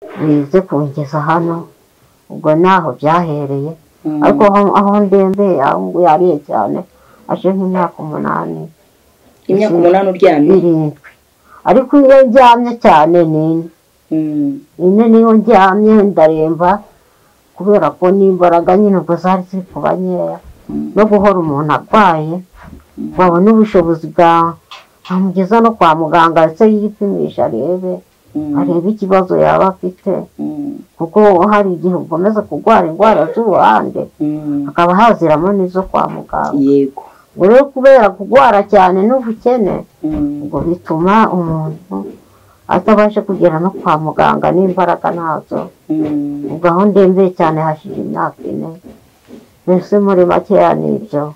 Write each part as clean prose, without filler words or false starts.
Bize kungeza hano, ubwo naho byahereye. Ariko aho ndembeye, aho yariye cyane, aje nk'imyaka 8. Imyaka 8 uryamye? 7. Ariko iyo ndyamye cyane ni 4. 4 niyo ndyamye ndaremba, kubera ko n'imbaraga nyine ubwo zari ziri kuba nkeya, no guhora umuntu arwaye, wabona ubushobozi bwa amugeza no kwa muganga, ndetse yipimisha arebe ikibazo yaba afite, kuko hari igihe ukomeza kurwara indwara z'uruhande, hakaba haziramo n'izo kwa muganga. Yego. Rero kubera kurwara cyane n'ubukene, ubwo bituma umuntu atabasha kugera no kwa muganga n'imbaraga ntazo. Ubwo aho ndembeye cyane hashize imyaka 4, mbese muri makeya ni ibyo.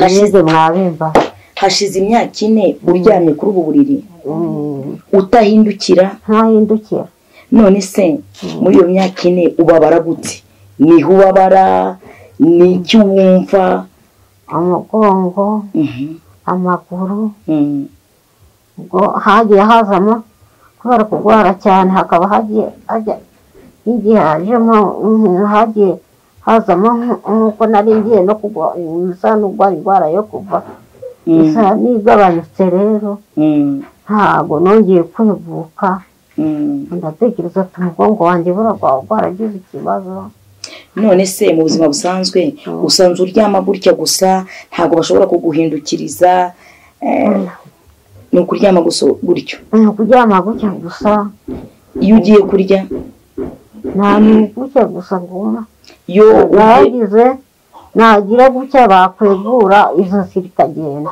Hashize mwabimba. Hashize imyaka 4 uryamye kuri ubu buriri, utahindukira? Ntahindukira. None se muri iyo myaka 4 ubabara gute? Niho ubabara? Ni iki wumva? Umugongo, amaguru, ubwo hagiye hazamo kubera kurwara cyane, hakaba hagiye igihe hajemo, hagiye hazamo nk'uko nari ngiye no kugwa, isa n'urwara indwara yo kuva, isa n'igabanutse rero, ntabwo nongeye kwivuka. Ndatekereza ati umugongo wanjye buragwa waragize ikibazo. None se mu buzima busanzwe usanzwe uryama gutya gusa, ntabwo bashobora kuguhindukiriza? Ni ukuryama gusa gutyo? Ni ukuryama gutya gusa. Iyo ugiye kurya? Nta ni gutya gusa nguma. Iyo nagize nagira gutya bakwegura ijosi rikagenda,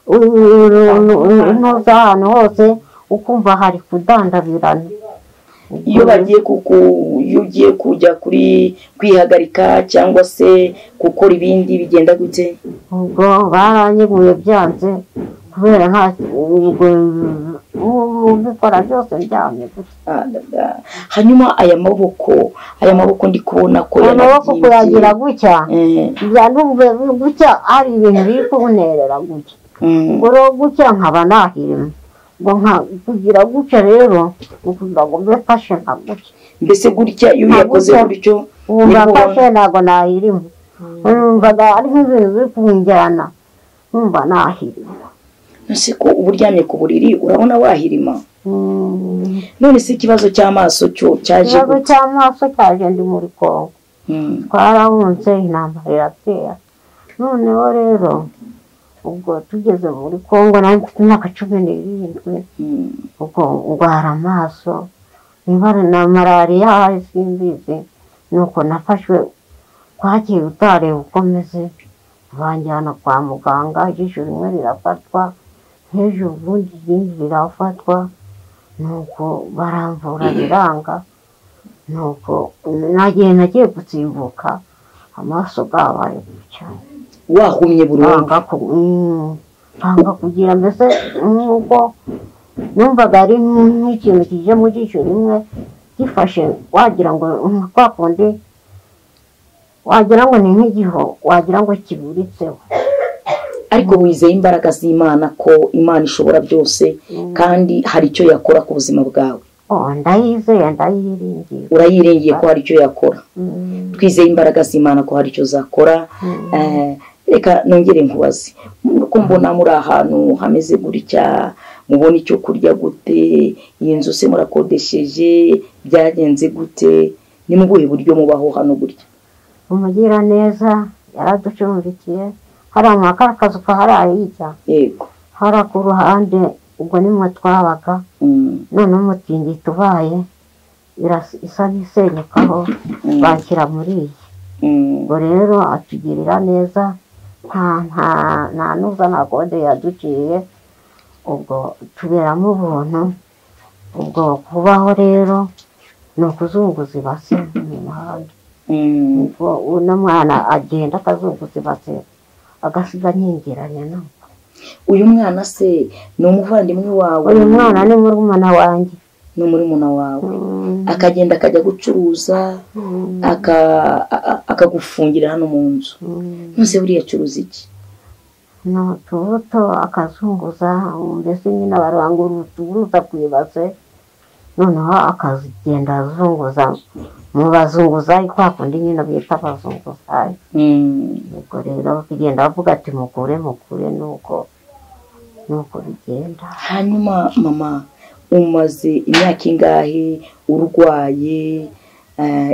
unoza ahantu hose ukumva hari kudandabirana. Iyo bagiye iyo ugiye kujya kuri kwihagarika cyangwa se gukora ibindi bigenda gute? Ubwo baranyeguye byanze, kubera nta ubikora byose ndyamye gutya. Hanyuma aya maboko ndi kubona ko amaboko kuyagira gutya, gutya hari ibintu biri kunterera gutya, ubwo rero gutya nkaba nahirima. Ngo kugira gutya rero ukugira ngo mbe mfashe nka gutya. Mbese gutya iyo uyakoze gutyo wumva mfashe ntabwo nahirima, numvaga ari nk'ibintu biri kunjyana, numva nahirima. None ko uba uryamye ku buriri urabona wahirima? None se ikibazo cy'amaso cyo cyaje gute? Ikibazo cy'amaso cyaje ndi muri Kongo, twarahunze intambara iratera. Noneho rero ubwo tugeze muri Kongo nari mfite imyaka 17, ubwo ndwara amaso, niba na malariya simbizi, nuko nafashwe kwakira utareba uko meze, banjyana kwa muganga, ijisho rimwe rirafatwa, hejuru ubundi irindi rirafatwa, nuko baramvura biranga, nuko nagiye gutsimbuka amaso gabaye gutya. Wahumye burundu? Banga kugira mbese nk'uko numvaga ari nk'ikintu kije mu jisho rimwe gifashe, wagira ngo kwa kundi wagira ngo ni nk'igiho, wagira ngo kiburitseho. Ariko wizeye imbaraga z'Imana ko Imana ishobora byose, kandi hari icyo yakora ku buzima bwawe? Ndayizeye, ndayiringiye. Urayiringiye ko hari icyo yakora? Twizeye imbaraga z'Imana ko hari icyo zakora. Reka nongere nkubaze, ko mbona muri ahantu hameze gutya, mubona icyo kurya gute? Iyi nzu se murakodesheje, byagenze gute? Ni mu buhe buryo mubaho hano gutya? Umugiraneza yaraducumbikiye, hari akazu kahari hirya, yego, hari ku ruhande, ubwo nimwe twabaga. None umutingito ubaye isa n'isenyukaho, banshyira muri iyi. Ubwo rero atugirira neza, nta nuza nta kode yaduciye, ubwo tuberamo ubuntu. Ubwo kubaho rero ni ukuzunguza ibase mu muhanda, ubwo uno mwana agenda akazunguza ibase agasiga nkingiranye. Nuko uyu mwana se ni umuvandimwe wawe? Uyu mwana ni murumuna wanjye. Ni murumuna wawe. Akagenda akajya gucuruza, akagufungira hano mu nzu. None buriya acuruza iki? Ni utubuto akazunguza, mbese nyine barangura utubuto ku ibase, Noneho akagenda azunguza mu bazunguzayi, kwa kundi nyine bita abazunguzayi. Ubwo rero kugenda bavuga ati mugure mugure, nuko bigenda. Hanyuma mama, umaze imyaka ingahe urwaye?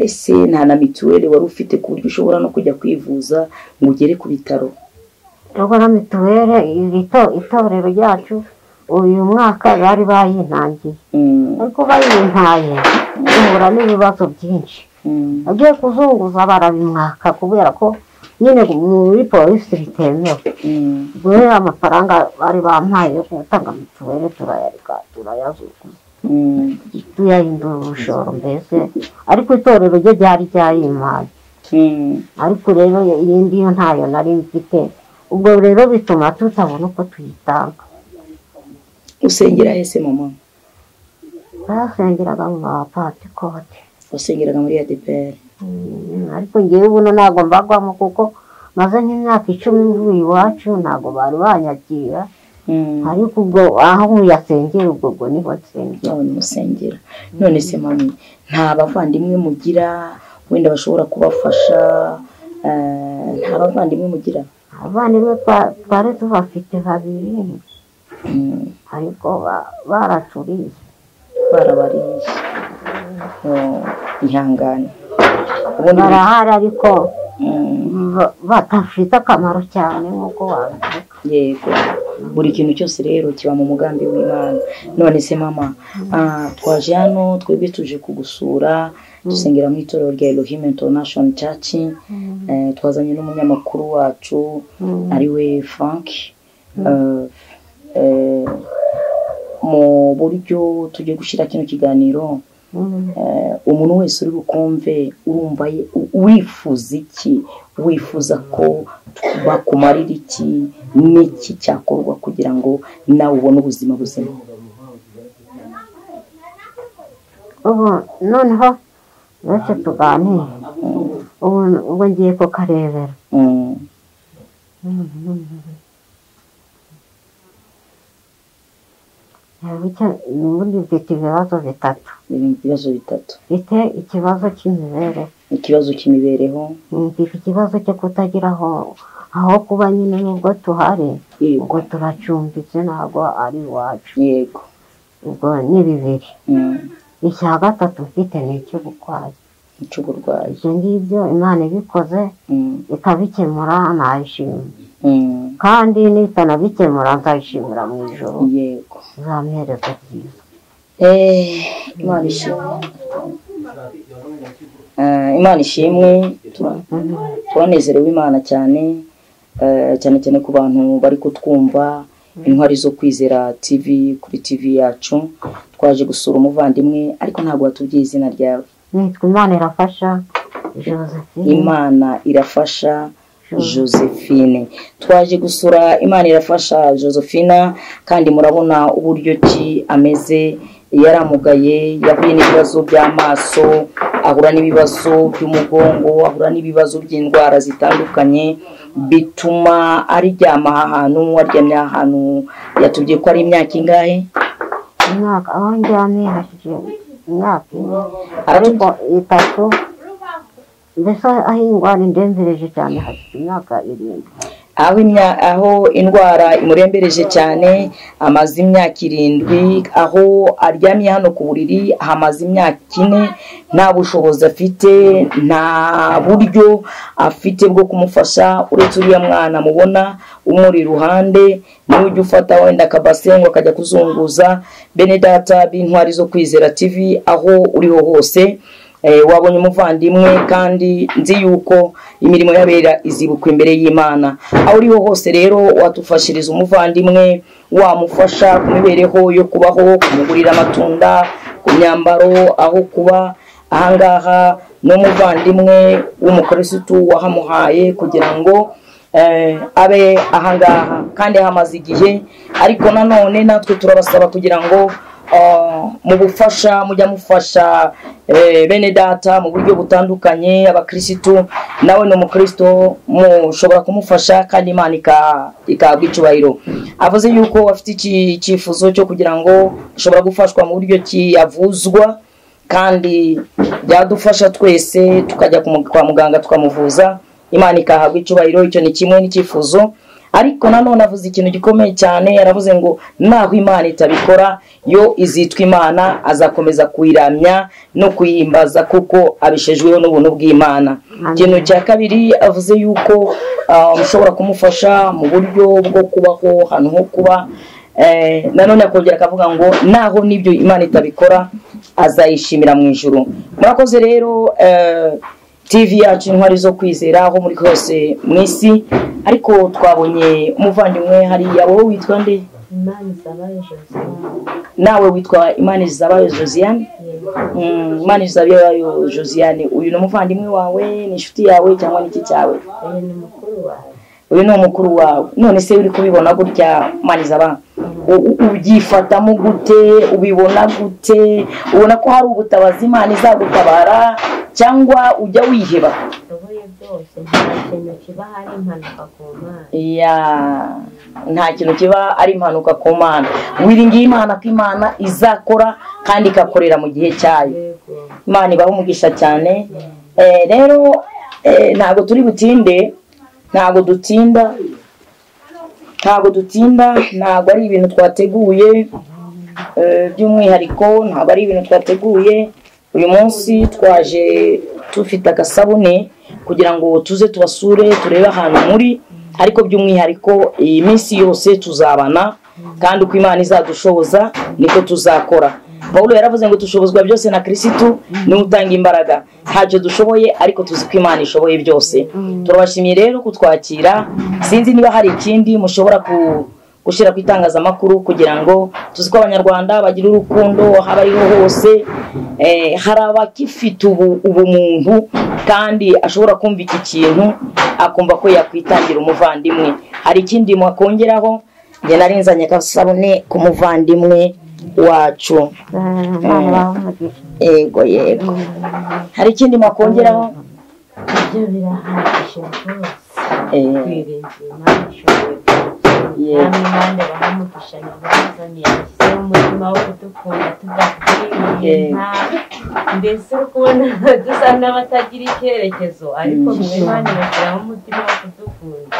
Ese nta na mituweli wari ufite ku buryo ushobora no kujya kwivuza ngo ugere ku bitaro? Ubwo na mituweli itorero ryacu uyu mwaka bari bayintangiye, ariko bayintaye duhura n'ibibazo byinshi. Agiye kuzunguza barabimwaka kubera ko nyine muri polisi bitemewe. Ubwo rero amafaranga bari bampaye yo gutanga mituweli turayareka, turayazunguza, tuyahindura ubushoro mbese. Ariko itorero ryo ryari ryayimpaye, ariko rero iyindi yo ntayo nari mfite. Ubwo rero bituma tutabona uko tuyitanga. Usengera hese mama? Basengeraga mu Bapantekote. Wasengeraga muri ADEPR? Ariko ngewe ubuno ntabwo mbagwamo kuko maze nk'imyaka 10 mvuye iwacu, ntabwo bari banyakira. Ariko ubwo aho yasengera ubwo niho nsengera. Aho musengera. None se mami, nta bavandimwe mugira wenda bashobora kubafasha? Nta bavandimwe mugira? Abavandimwe twari tubafite babiri, ariko baraturiye, barabariye. Ihangane, barahari ariko badafite akamaro cyane nk'uko wabivuga. Yego, buri kintu cyose rero kiba mu mugambi w'Imana. None se mama, twaje hano twebwe tuje kugusura, dusengera mu itorero rya Elohim International Church. Twazanye n'umunyamakuru wacu ariwe Frank. Mu buryo tujye gushyira kino kiganiro, umuntu wese uri bukumve urumva wifuza iki, wifuza ko bakumarira iki, n'iki cyakorwa kugira ngo nawe ubone ubuzima buzima? Ubu noneho uretse tuganire, ubu ngiye kukarebera. Ubundi mfite ibibazo bitatu. Ibibazo bitatu. Mfite ikibazo cy'imibereho. Ikibazo cy'imibereho. Mfite ikibazo cyo kutagira aho kuba nyine, nubwo tuhari ubwo turacumbitse ntabwo ari iwacu. Yego. Ubwo ni bibiri. Icya gatatu mfite ni icy'uburwayi. Icy'uburwayi. Ibyo ngibyo Imana ibikoze ikabikemura nayishima, kandi nitanabikemura nzayishimira mu ijoro. Yego. Izampereza byiza. Imana ishimwe. Imana ishimwe. Turanezerewe Imana cyane, cyane cyane ku bantu bari kutwumva Intwari zo Kwizera TV, kuri TV yacu. Twaje gusura umuvandimwe, ariko ntabwo watubwiye izina ryawe. Nitwa Imana Irafasha Josephine. Imana Irafasha Josephine. Twaje gusura Imana Irafasha Josephine, kandi murabona uburyo ki ameze. Yaramugaye, yahuye n'ibibazo by'amaso, ahura n'ibibazo by'umugongo, ahura n'ibibazo by'indwara zitandukanye, bituma aryama ahantu, aryamye ahantu. Yatubwiye ko ari imyaka ingahe? Imyaka aho ndyamye hashize imyaka ine, ariko itatu mbese aho indwara indembereje cyane hashize imyaka 7. Aho indwara imurembereje cyane amaze imyaka 7, aho aryamye hano ku buriri hamaze imyaka 4, nta bushobozi afite, nta buryo afite bwo kumufasha uretse uriya mwana mubona umuri iruhande, niwe ujya ufata wenda akabasengo akajya kuzunguza. Bene data b'Intwari zo Kwizera TV, aho uriho hose wabonye umuvandimwe, kandi nzi yuko imirimo y'abera izibukwa imbere y'Imana. Aho uriho hose rero watufashiriza umuvandimwe, wamufasha ku mibereho yo kubaho, kumugurira amatunda, ku myambaro, aho kuba. Ahangaha n'umuvandimwe w'umukristo wahamuhaye kugira ngo abe ahangaha, kandi hamaze igihe. Ariko nanone natwe turabasaba kugira ngo mu bufasha mujya mufasha bene data mu buryo butandukanye, abakirisitu, nawe ni umukristo, mushobora kumufasha kandi Imana ikahabwa icyubahiro. Avuze yuko afite icyifuzo cyo kugira ngo ashobora gufashwa mu buryo ki avuzwa, kandi byadufasha twese tukajya kwa muganga tukamuvuza, Imana ikahabwa icyubahiro. Icyo ni kimwe n'icyifuzo. Ariko nanone avuze ikintu gikomeye cyane, yaravuze ngo naho Imana itabikora yo izitwa Imana, azakomeza kuyiramya no kuyimbaza kuko abishejweho n'ubuntu bw'Imana. Ikintu cya kabiri avuze yuko mushobora kumufasha mu buryo bwo kubaho, ahantu ho kuba. Nanone akongera akavuga ngo naho n'ibyo Imana itabikora azayishimira mu ijuru. Murakoze rero TV yacu Intwari zo Kwizera aho muri hose mu isi. Ariko twabonye umuvandimwe hariya, wowe witwa nde? Nawe witwa Imana Izabayo Josiane. Imana Izabayo Josiane, uyu ni umuvandimwe wawe, ni inshuti yawe cyangwa ni iki cyawe? Uyu ni umukuru wawe. None se uri kubibona gutya Imana Izaba, ubyifatamo gute? Ubibona gute? Ubona ko hari ubutabazi Imana izagutabara cyangwa ujya wiheba? Nta kintu kiba ari impanuka ku Mana. Wiringiye Imana ko Imana izakora kandi ikakorera mu gihe cyayo. Imana ibahe umugisha cyane. Rero ntabwo turi butinde, ntabwo dutinda, ntabwo ari ibintu twateguye by'umwihariko, ntabwo ari ibintu twateguye. Uyu munsi twaje tufite agasabune kugira ngo tuze tubasure, turebe ahantu muri, ariko by'umwihariko iyi minsi yose tuzabana, kandi uko Imana izadushoboza niko tuzakora. Paulo yaravuze ngo tushobozwa byose na Kristo niwe utanga imbaraga. Ntacyo dushoboye ariko tuzi ko Imana ishoboye byose. Turabashimiye rero kutwakira. Sinzi niba hari ikindi mushobora gushyira ku itangazamakuru kugira ngo tuzi ko Abanyarwanda bagira urukundo aho ariho hose. Hari abakifite ubumuntu kandi ashobora kumva iki kintu akumva ko yakwitangira umuvandimwe. Hari ikindi mwakongeraho? Njye narinzanye akasabune ku muvandimwe wacu. Yego yego. Hari ikindi mwakongeraho? Ibyo birahagije rwose. Imana bahamugisha nabazaniye ashyizeho umutima wo kudukunda tudakwiriye, mbese uri kubona dusa n'abatagira icyerekezo, ariko mu Imana bashyiraho umutima wo kudukunda.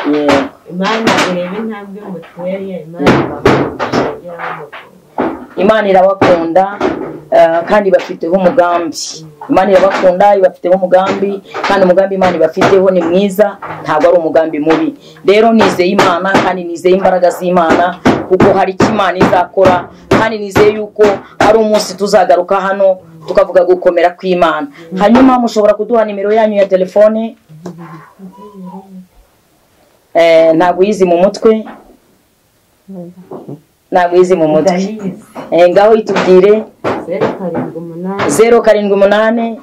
Imana ireba intambwe muteye, Imana bahamugisha igeraho mukunda. Imana irabakunda kandi bafiteho umugambi. Imana irabakunda ibafiteho umugambi, kandi umugambi Imana ibafiteho ni mwiza, ntabwo ari umugambi mubi. Rero nizeye Imana kandi nizeye imbaraga z'Imana kuko hari icyo Imana izakora, kandi nizeye yuko ari umunsi tuzagaruka hano tukavuga gukomera kw'Imana. Hanyuma mushobora kuduha nimero yanyu ya telefone? Ntabwo yizi mu mutwe, ntabwo yizi mu mutwe. Ngaho itubwire. 078 640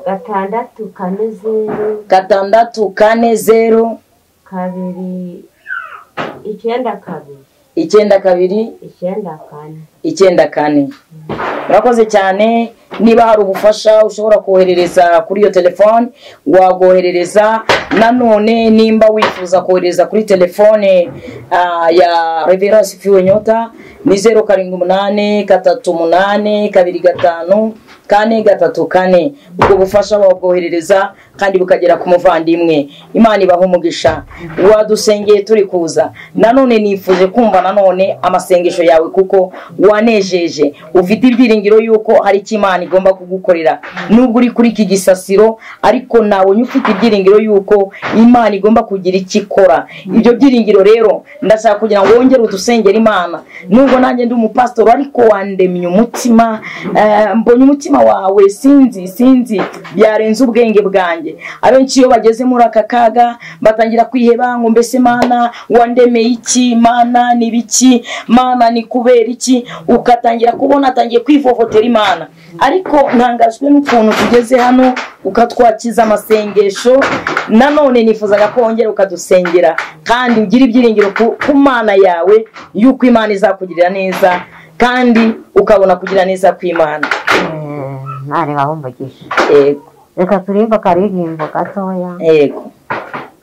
640 2 92 92 94 94. Murakoze cyane. Niba hari ubufasha ushobora koherereza kuri iyo telefone wagoherereza. Nanone nimba wifuza kohereza kuri telefone ya Reverend Asifiwe Nyota ni 078 38 25 434. Ubwo bufasha wabwoherereza kandi bukagera ku muvandimwe. Imana ibahe umugisha. Wadusengeye turi kuza. Nanone nifuje kumva nanone amasengesho yawe kuko wanejeje. Ufite ibyiringiro yuko hari icyo Imana igomba kugukorera nubwo uri kuri iki gisasiro, ariko nawe ufite ibyiringiro yuko Imana igomba kugira icyo ikora. Ibyo byiringiro rero ndashaka kugira ngo wongere udusengere Imana. Nubwo nanjye ndi umupastor ariko wandemye umutima, mbonye umutima wawe, sinzi byarenze ubwenge bwanjye. Abenshi iyo bageze muri aka kaga batangira kwiheba ngo mbese Mana wandemeye iki, Mana ni biki, Mana ni kubera iki, ukatangira kubona atangiye kwivovotera Imana. Ariko ntangajwe n'ukuntu tugeze hano ukatwakiza amasengesho. Nanone nifuzaga ko wongera ukadusengera kandi ugira ibyiringiro ku Mana yawe yuko Imana izakugirira neza. kandi ukabona kugira neza kw'Imana. Nari bahumbagisha. Yego. Reka turimba akaririmbo gatoya. Yego.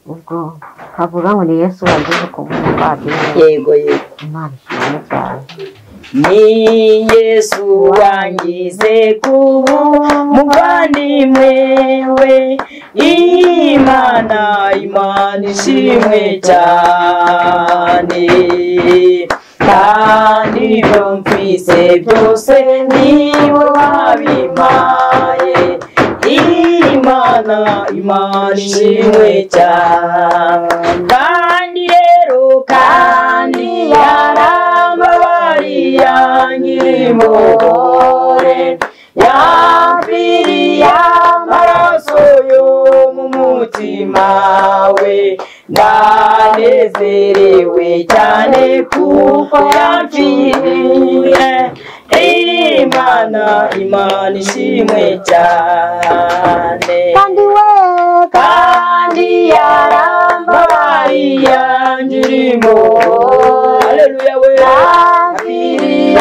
Ubwo kavuga ngo ni Yesu wangize kuba umuvandimwe. Yego yego. Imana ishimwe cyane. Ni Yesu wangize kuba umuvandimwe we, Imana Imana ishimwe cyane, kandi ibyo mfise byose niwe wabimpaye, Imana Imana ishimwe cyane, kandi rero kandi yarambabariye yangirimore, yampfiriye amaraso yo mu mutima we, ndanezerewe cyane kuko yampfiriye, Imana Imana ishimwe cyane, kandi we kandi yarambabariye yangirimore, haleluya we, yampfiriye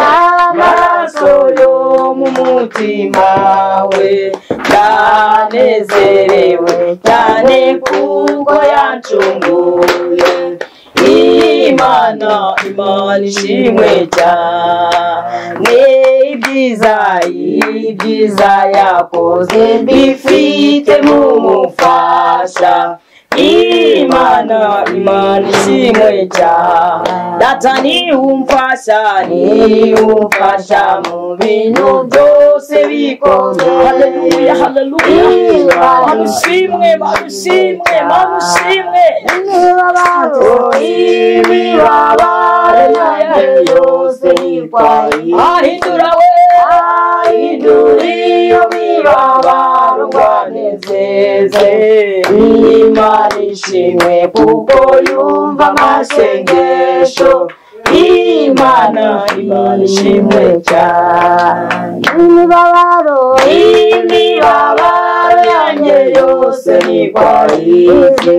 amaraso yo mu mutima we, ndanezerewe cyane kuko yancunguye, Imana Imana ishimwe cyane, ibyiza ibyiza yakoze mbifite mu mufasha, Imana Imana ishimwe cyane, data ni umfasha mu bintu byose bikomeye. Haleluya haleluya. Mana ushimwe, Mana ushimwe, Mana ushimwe. Imibabaro yanjye yose ahindura we, ahindura iyo mibabaro ngo anezeze, Imana ishimwe kuko yumva amasengesho, Imana Imana ishimwe cyane, imibabaro imibabaro yanjye yose niko ayizi,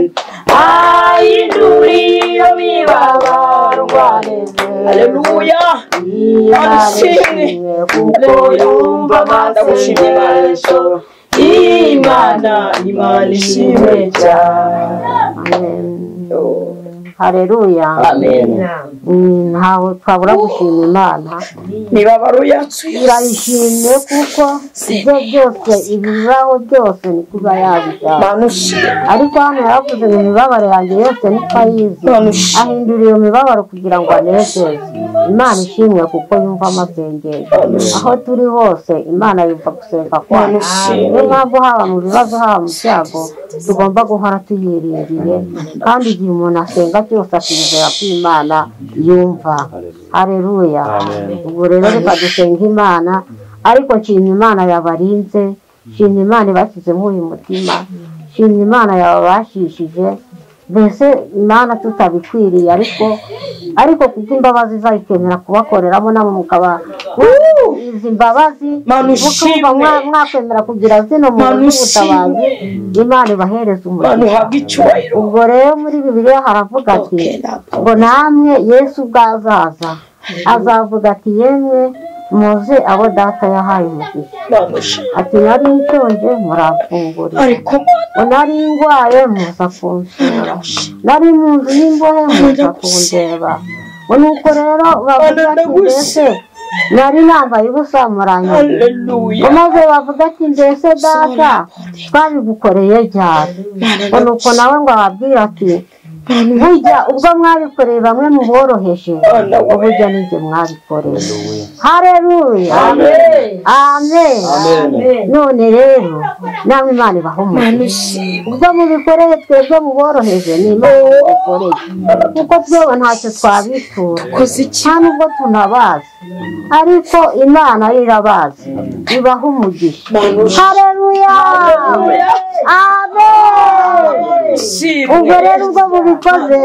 ahindura iyo mibabaro ngo anezeze. Haleluya. Imana ishimwe kuko yumva amasengesho, Imana Imana ishimwe cyane. Haleluya. Amen. Ntawe twabura gushima Imana. Imibabaro yacu irayishimye kuko ibyo byose ibibaho byose ni kuba yabijyana. Ariko hano yaravuze ngo imibabaro yanjye yose niko ayizi, ahindura iyo mibabaro kugira ngo anezeze. Imana ishimwe kuko yumva amasengesho. Aho turi hose Imana yumva gusenga kwacu. Niyo mpamvu haba mu bibazo haba mu byago tugomba guhora tuyiringiye, kandi igihe umuntu asenga cyose akizera ko Imana yumva. Haleluya. Ubwo rero reka dusenga Imana, ariko nshimye Imana yabarinze, nshimye Imana ibashyizemo uyu mutima, nshimye Imana yababashishije, mbese Imana tutabikwiriye ariko kuko imbabazi zayo ikemera kubakoreramo namwe mukaba izi mbabazi mukumva mwakwemera kugira zino muntu z'ubutabazi, Imana ibahereza umugisha. Ubwo rero muri Bibiliya haravuga ati ngo namwe Yesu ubwo azaza azavuga ati yemwe muze abo data yahaye umugisha, ati nari nshonje muramfungurira, nari ndwaye muza kunsura, nari mu nzu y'imbohe muza kundeba. Nuko rero bavuga ati mbese nari nambaye ubusa muranyambika, maze bavuga ati mbese data twabigukoreye ryari? Nuko nawe ngo ababwire ati burya ubwo mwabikoreye bamwe mu boroheje, uburyo nijye mwabikoreye. Haleluya. Amen. None rero namwe Imana ibahe umugisha. Ubwo mubikoreye twebwe mu boroheje ni Imana ibikoreye, kuko twewe ntacyo twabitura, nta nubwo tunabazi, ariko Imana yo irabazi, ibaha umugisha. Haleluya. Amen. Ubwo rero ubwo mubikoze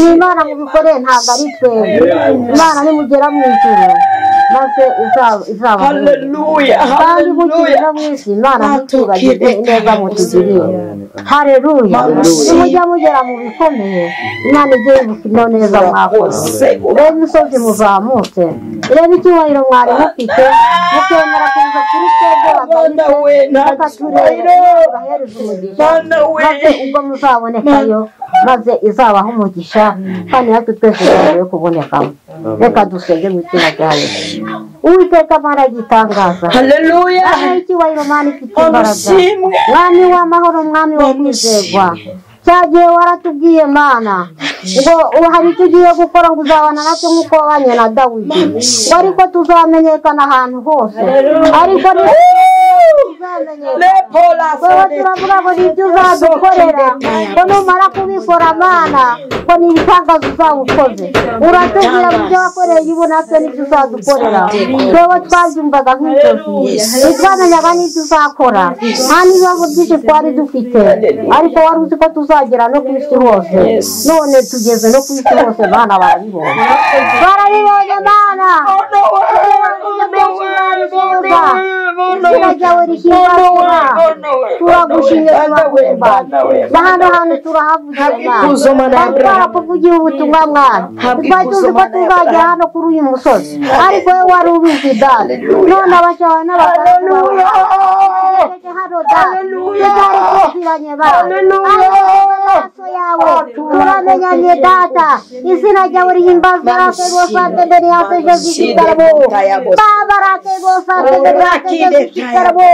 ni Imana mubikoreye, ntabwo ari twebwe. Imana nimugera mu ijuru Maze izaba Haleluya, kandi haleluya. mukiri mu isi Imana ntitwibagirwe ineza mutugiriye. Haleluya. Nimujya mugera mu bikomeye Imana ijye yibuka ino neza mwakoze. Urebe imisozi muzamutse, urebe icyubahiro mwari mufite, mukemera kuza kuri twebwe Mana we, nta mukatureba, cyubahiro. ibahereze umugisha. Mana we. Maze ubwo muzabonekayo, maze izabaha umugisha, kandi natwe twese tuzabe kubonekamo. Reka dusenge mu izina rya Yesu. Uwiteka Mana igitangaza, Haleluya. Mana y'icyubahiro, Mana ifite imbaraga, Ushimwe. Mwami w'amahoro, Mwami wo kwizerwa, cya gihe waratubwiye Mana ngo ubu hari icyo ugiye gukora ngo uzabana natwe nk'uko wabanye na Dawidi, ngo ariko tuzamenyekana ahantu hose, ariko tuzamenyekana. Lepola Wewe turavuga ngo ni ibyo uzadukorera, ngo numara kubikora Mana, ngo ni ibitangaza uzaba ukoze. Uratubwira mu byo wakoreye ubu natwe n'ibyo uzadukorera. Twewe twabyumvaga nk'inzozi, ntitwamenyaga n'ibyo uzakora, nta n'ibibazo byinshi twari dufite, ariko wari uzi ko tuzagera no ku isi hose. None tugeze no ku isi hose, Mana barabibonye, barabibonye Mana. Izina ryawe rishyirwa, turagushimye, turaguhimbaza. Na hano hantu turahavugira Ikuzo Mana, Mana ya twari Abrahamu. twarakuvugiye ubutumwa Mwana, Habwa twari ikuzo tuzi ko Mana ya tuzagera Abrahamu. hano kuri uyu musozi, ariko wowe wari ubizi Data. None abashawe n'abagaragu bawe Haleluya. bagejeje hano Data, Haleluya. tutari tuziranye Bana, Haleluya. ariko amaraso yawe turamenyanye Data. Izina ryawe rihimbazwe rake bosante mbere ya seje z'igitaramo, Baba rake bosante mbere ya seje z'igitaramo.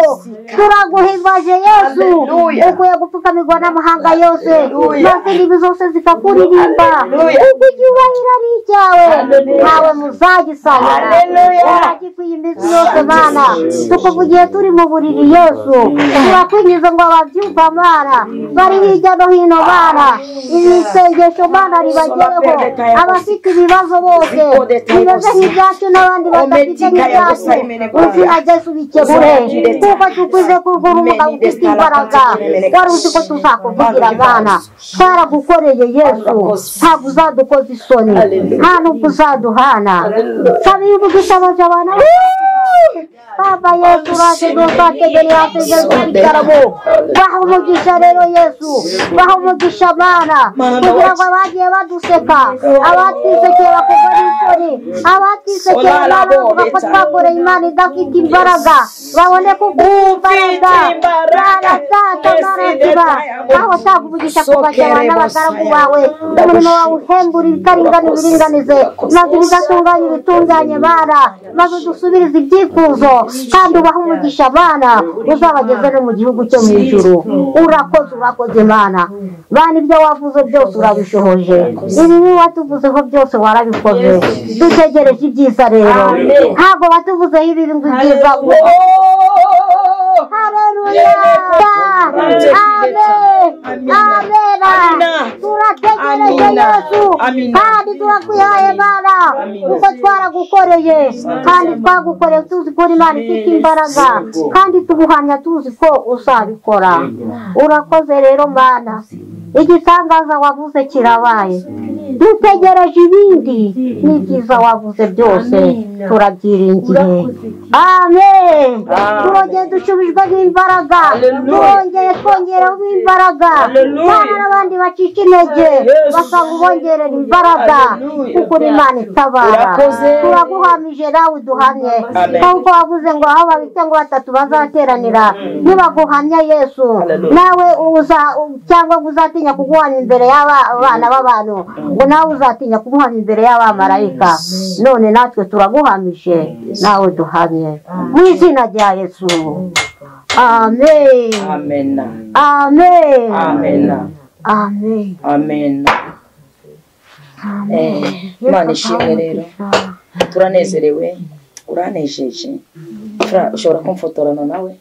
Turaguhimbaje Yesu, Haleluya. ukwiye gupfukamirwa n'amahanga yose, Haleluya. maze indimi zose zikakuririmba, Haleluya. kuko icyubahiro ari icyawe, Haleluya. ntawe muzagisangira. Haleluya. Uragikwiye iminsi yose Mana, tukuvugiye turi mu buriri Yesu, turakwinjiza ngo ababyumva Mana, bari hirya no hino Mana, iri sengesho Mana ribagereho, abafite ibibazo bose bimeze nk'ibyacu n'abandi badafite nk'ibyacu, izina rya Yesu bikemure, kuko tukwize kurwara umugabo ufite imbaraga, wari uzi ko tuzakuvugira Mana, twaragukoreye Yesu, ntabwo uzadukoza isoni, nta nubwo uzaduhana. Saba umugisha abaja abana Baba Yesu uraje dusategere yaseje baha umugisha rero Yesu, baha umugisha Mana, kugira ngo abagiye baduseka, abatwisekeye bakorwa n'isoni, abatwisekeye Mana bavuga ko twakoreye Imana idafite imbaraga, babone ko ufite imbaraga. Mana Data, Mana Kiba, aho utanga umugisha ku bajya n'abagaragu bawe, umurimo wawe uhembura ibitaringana ibiringanize, maze ibidatunganye ubitunganye Mana, maze udusubirize ibyifuzo, kandi ubahe umugisha Mana, uzabageze no mu gihugu cyo mu ijuru. Urakoze, urakoze Mana. Mana ibyo wavuze byose urabishohoje, ibibi watuvuzeho byose warabikoze, dutegereje ibyiza rero, ntabwo watuvuzeho ibibi ngo ibyiza. Haleluya. Amen. Amen. Turategereje Yesu, kandi turakwihaye Mana, kuko twaragukoreye, kandi twagukoreye tuzi ko Imana ifite imbaraga, kandi tuguhamya tuzi ko uzabikora. Urakoze rero Mana, igitangaza wavuze kirabaye, dutegereje ibindi n'ibyiza wavuze byose turabyiringiye. Amen. Turongeye dushubijwe n'imbaraga, turongeye twongerewe imbaraga, kandi n'abandi bacika intege basanga ubongerera imbaraga, kuko uri Imana itabara. Turaguhamije nawe uduhamye, kuko wavuze ngo aho babiri cyangwa batatu bazateranira nibaguhamya Yesu, nawe uza cyangwa ngo uzatinya kuguhamya imbere y'abana b'abantu, ngo nawe uzatinya kumuhamya imbere y'abamarayika. None natwe turaguhamije, nawe duhamye mu izina rya Yesu. Amen. Amen. Amen. Amen. Amen. Amen. Imana ishimwe rero, turanezerewe, uranejeje. Ushobora kumfotorana nawe.